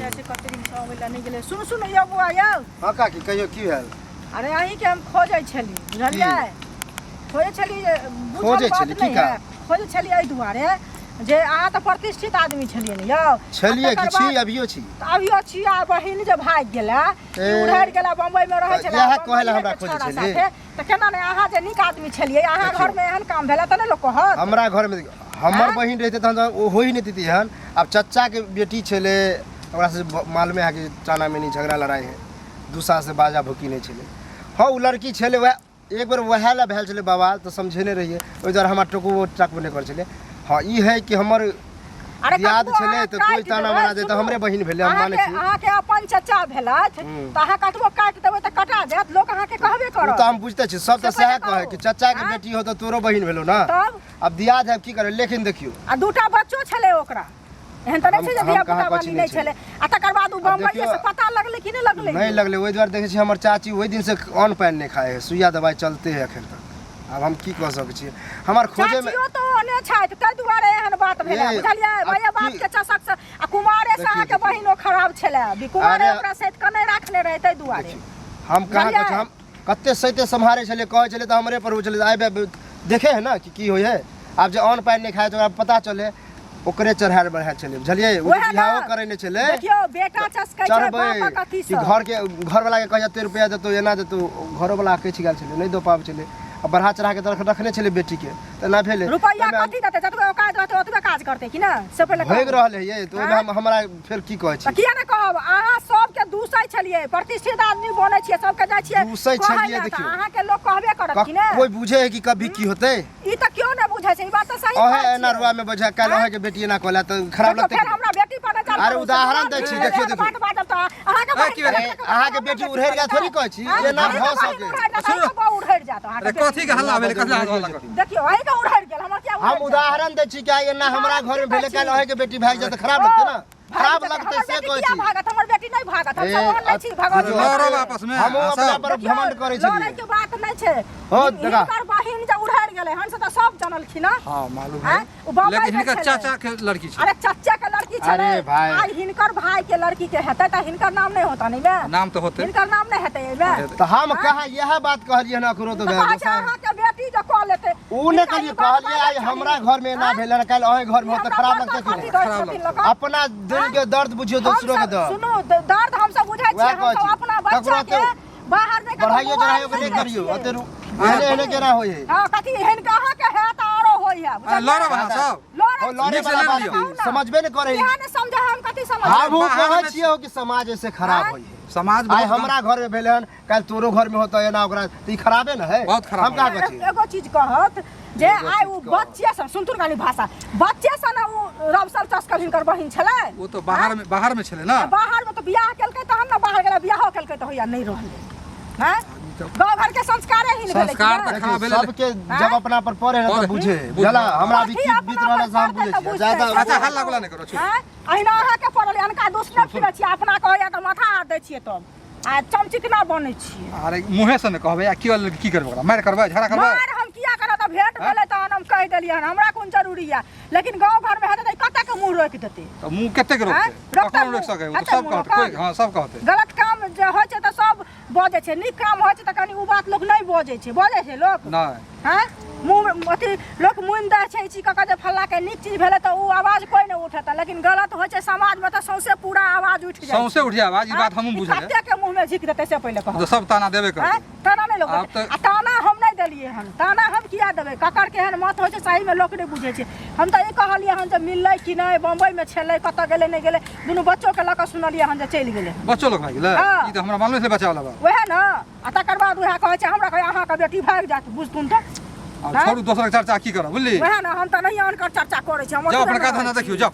जाइ छै कते दिन से अबै लए नहि गेलै। सुनू सुनू यौ बौआ यौ। हँ काकी, कहियौ की भेल? अरे अहीँके हम खोजै छली, बुझलियै? खोजै छली जे बुझल खोजै बात छली, की नहि काज? है। खोजै छली एहि दुआरे जे अहाँ तऽ प्रतिष्ठित आदमी छलियै ने यौ। छलियै आ कि तकर छी? बाद- अभियो छी। तऽ अभियो छी। आ बहिन जे भागि गेलै, ए, उड़हरि गेलै, बम्बई मे रहै तऽ छलै, इएह बम्बइए कहै लए हमरा के खोजै छौड़ा छली? साथे। तऽ केना नहि, अहाँ जे नीक आदमी छलियै, अहाँ देखियौ। घरमे एहन काम भेलै तऽ नहि लोक कहत? हमरा घरमे देखियौ, हमर आँय? बहिन रहितै तहन तऽ ओ होइ नहि देती एहन। आब चच्चाके बेटी छलै, ओकरा से मालूमे है कि टाना मेनी झगड़ा लड़ाइ है, 2 सालसँ बाजा भुकी नहि छलै। हँ, ओ लड़की छलै, वएह एक बेर वएह लए भेल छलै बवाल, तऽ समझेने रहियै, ओहि दुआरे हमरा टोकबो टाकबो नहि करै छलै। हँ, ई है कि हमर अरे दियाद कतबो छलै अहाँ तऽ कोइ काटि ताना देबै, माना दे तऽ सुनू, हमरे बहिन भेलै, हम मानै अहाँके छी। अहाँके अपन चचा भेलथि तऽ अहाँ कतबो काटि देबै तऽ कटा जायत, लोक अहाँके कहबे ओ तऽ करत। हम बुझिते छी, सब तऽ से पहिले सएह कहै कहू। कि चच्चाके आँय? बेटी हो तऽ तोरो बहिन भेलौ ने। तब आब दियाद है, की करै? लेकिन देखियौ, आ दूटा बच्चो छलै ओकरा, एहन तऽ नहि हम छै जे हम धिया कहाँ पुता कहै वाली छी नहि नहि छलै। आ तकर बाद ओ आब बम्बइए देखियौ, से पता लगलै कि नहि लगलै? नहि लगलै। ओहि दुआरे देखै छी हमर चाची ओहि दिनसँ अन्न पानि नहि खाइ है, सुइया दवाइ चलते है एखन तक। आब हम की कऽ सकै छियै? हमर खोजैमे चाचियो तऽ ओहने छथि, ताहि दुआरे एहन बात भेलै, ए, बुझलियै? आब माय बाप की के चसक से आ कुमारे से देखियौ, अहाँके देखियौ। बहिन ओ खराब छलै, भी कुमारे अरे ओकरा सहित कऽ नहि राखने रहै, ताहि दुआरे। देखियौ, हम कहाँ बुझलियै? कहै छी, हम कते सैते सम्हारै छलियै, कहै छलियै तऽ हमरे पर होइ छलै। आइ देखे है ने कि की होइ है। आब जे अन्न पानि नहि खाइ तऽ ओकरा पता चले, ओकरे चढ़ायल बढ़ायल छलै, बुझलियै? ओ वएह बियाहो ने। करै नहि छलै। देखियौ, बेटा चसकै छै चढ़बै बापक अथी कि सँ। घरके घरवला के कहै एते रुपैआ देतौ, एना देतौ, घरोवला अकछि गेल छलै, नहि दऽ पाबै छलै। आ बढ़ा चढ़ा के तऽ रखने छलै बेटीके, तऽ एना भेलै। रुपैआ ओहिमे हम कथी देतै? जतबे औकात रहतै ओतबे काज करतै कि ने, से पहिले भागि कहू। रहल है ये तऽ ओहिमे आँय? हम हमरा फेर की कहै तऽ छी? किया नहि कहब? अहाँ सबके दूसै छलियै, प्रतिष्ठित आदमी बनै छियै, सबके जाइ छियै दूसै कहै छलियै, लए, तऽ देखियौ। अहाँके लोक कहबे करत कि ने? कोइ बुझे है कि कभी की होतै? ई तऽ केओ नहि बुझै छै, ई बात तऽ सही अहे कहै एना छियै। रुआ में बजा काल्हि आँय? अहे के बेटी एना कहला तऽ खराब देखियौ, लगतै फेर कि? हमरा बेटी पर नजर अरे करू, उदाहरण दै छी, से देखियौ, एहन देखियौ। बात बाजब तऽ अहाँके ए, बहिन की भेलै? के अहाँके बेटी उड़हरि गेल थोड़ी कहै छी, आँय? एना अहाँके भऽ बहिन सकै। उड़हरि जायत, सुनू। अहाँके बहू उड़हरि जायत, अहाँके अरे बेटी। कथी के हल्ला भेलै? कथी हल्ला भेलै? देखियौ, अहीँके उड़हरि गेल, हमर किया हम उड़हरि जायत? उदाहरण दै छी कि आइ एना हमरा उदाहरण घर में की भेलै, दै काल्हि छी? अहे के बेटी भागि जायत तऽ खराब लगतै ने? भागि खराब जेतै, लगतै हमर से बेटी कहै किया छी। भागत? हमर बेटी नहि भागत, हम ए, सब ओहन नहि छी भगवती। देखियौ, लड़ब आपस में, हमहूँ अहाँ अपना सब। पर देखियौ, घमंड करै लड़ै छलियै। के बात नहि छै। हो, देखा। हिनकर बहिन जे उड़हरि गेलै हन से तऽ सब जनलखिन हँ। हाँ, मालूम है। आँय? ओ बम्बई लेकिन मे हिनकर छलै। चाचा के लड़की छै। अरे चच्चा के लड़की छलै। अरे भाई। आइ हिनकर भाई के लड़की के हेतै तऽ हिनकर नाम नहि होता नहीं बे? नाम तऽ होतै। हिनकर नाम नहि हेतै एहिमे? हेतै। तऽ हम कहाँ इएह बात कहलियै हन अखनो तऽ तऽ कहै छै अहाँके बेटी जे कऽ लेतै। ओ नहि हिनका कहलियै, ई बात कहलियै आइ बाजै हमरा छली। घर में एना आँय? भेल हन, काल्हि अहीं घर में ई होत तऽ हमरा खराब बड़ लगतै कि कथी नहि? दै खराब छथिन लगतै। लोक? अपना दिल के दर्द बुझियौ, दोसरो के हमसब दर्द। सुनू, दर्द हमसब बुझै वएह छियै, कहै हमसब छी। अपना बच्चा ककरो के बाहर नहि कतौ बढ़ाइयो मोबाइल चढ़ाइयो के नहि नहि दै करियौ, छियै। ओते एहने एहने केना होइ है? हँ, कथी एहन के अहाँके हैत आरो होइ है, बुझलियै? लड़ब अहाँ सब। लड़ै ओ छी। लड़े नीक से वाला लड़ि बात लियौ। नहीं, समझबे नहीं करे। इएह नहि समझै हम कथी समझबै? हमहूँ बाहर कहै में छियै कि समाज ऐसे खराब आँय? होइ है। समाज आइ बहुत हमरा घर में भेलै हन, काल्हि तोरो घर में होतै एना ओकरा, तऽ ई खराबे ने है? बहुत खराब हम कहाँ है। कहै छियै? एगो चीज कहत जे एगो आइ चीज ओ कहत। बच्चे सँ, सुनथुन खाली भाषा, बच्चे सँ ने ओ रमसल चसकल हिनकर बहिन छलै। ओ तऽ बाहर में, बाहर में छलै ने। आ बाहर में तऽ बियाह केलकै तहन ने बाहर गेलै, बियाहो केलकै तऽ होइया नहि रहलै। हैं? गाँव घर के संस्कारे हीन भेलै कि संस्कार ने? तऽ खराब भेलै। सबके जब आँय? अपना पर पड़े है तऽ पड़े। बुझे बुझे। बुझला हमरा अभी कथी की अपना बीत रहल है पर से हम पड़तै बुझै तऽ छियै बुझतै। ज्यादा। अच्छा, हल्ला गुल्ला नहि करो, छोड़ू। आँय? अहिना अहाँके पड़ल, अनका दोष नहि फिरै छियै, अपना कहैया तऽ माथा हाथ दै छियै तब आ चमचिकना बनै छियै। अरे मुँहे से ने कहबै, आ की की करबै ओकरा? मारि करबै, झगड़ा करबै? मार हम किया करब? तऽ भेंट भेलै तहन हम कहि देलियै हन, हमरा कोन जरूरी यऽ? लेकिन गाँव घरमे हेतै तऽ कतेक मुँह रोकि देतै? तऽ मुँह कतेक आँय? रोकतै? रोकतै ककरो रोकि मुँह? सकै? ओ तऽ हेतै सब मुँह कहतै रोकल? कोइ, हँ, सब कहतै। गलत काम जे होइ छै तऽ सब बजै छै, नीक काम होइ छै तऽ कनि ओ बात लोक नहि बजै छै। बजै छै लोक? नहि। हँ, मुँह अथी लोक मुनि दै छै ई चीज कऽ कऽ जे फल्लाँके नीक चीज भेलै तऽ ओ आवाज कोइ नहि उठेतै, लेकिन गलत होइ छै समाजमे तऽ सौंसे पूरा आवाज उठि जाइ छै। सौंसे उठि जाय आवाज, ई बात हमहूँ ई बुझलियै। कतेके मुँहमे झिक देतै से पहिले कहू। तऽ सब ताना देबे आँय? करतै। ताना नहि लोक आब देतै। तऽ- आ ताना हम नहि देलियै हन, ताना हम किया देबै? ककर केहन मत होइ छै सहीमे लोक नहि बुझै छै। हम तऽ ई कहलियै हन जे मिललै कि नहि, बम्बइमे छलै, कतऽ गेलै नहि गेलै, दुनू बच्चोके लऽ कऽ सुनलियै हन जे चलि गेलै। बच्चो लोक भागि गेलै? हँ। ई तऽ हमरा मालूम छलै बच्चा वाला बात। वएह ने। आ तकर बाद वएह कहै छै हमरा, कहै अहाँके बेटी भागि जायत, बुझथुन तऽ। आब आँय? छोड़ू, दोसरके चर्चा की करब, बुझली? वएह ने, हम तऽ नहिये अनकर चर्चा करै छी, हम जाउ, ओतबे अपना काज मे धंधा रहै छी। देखियौ, जाउ।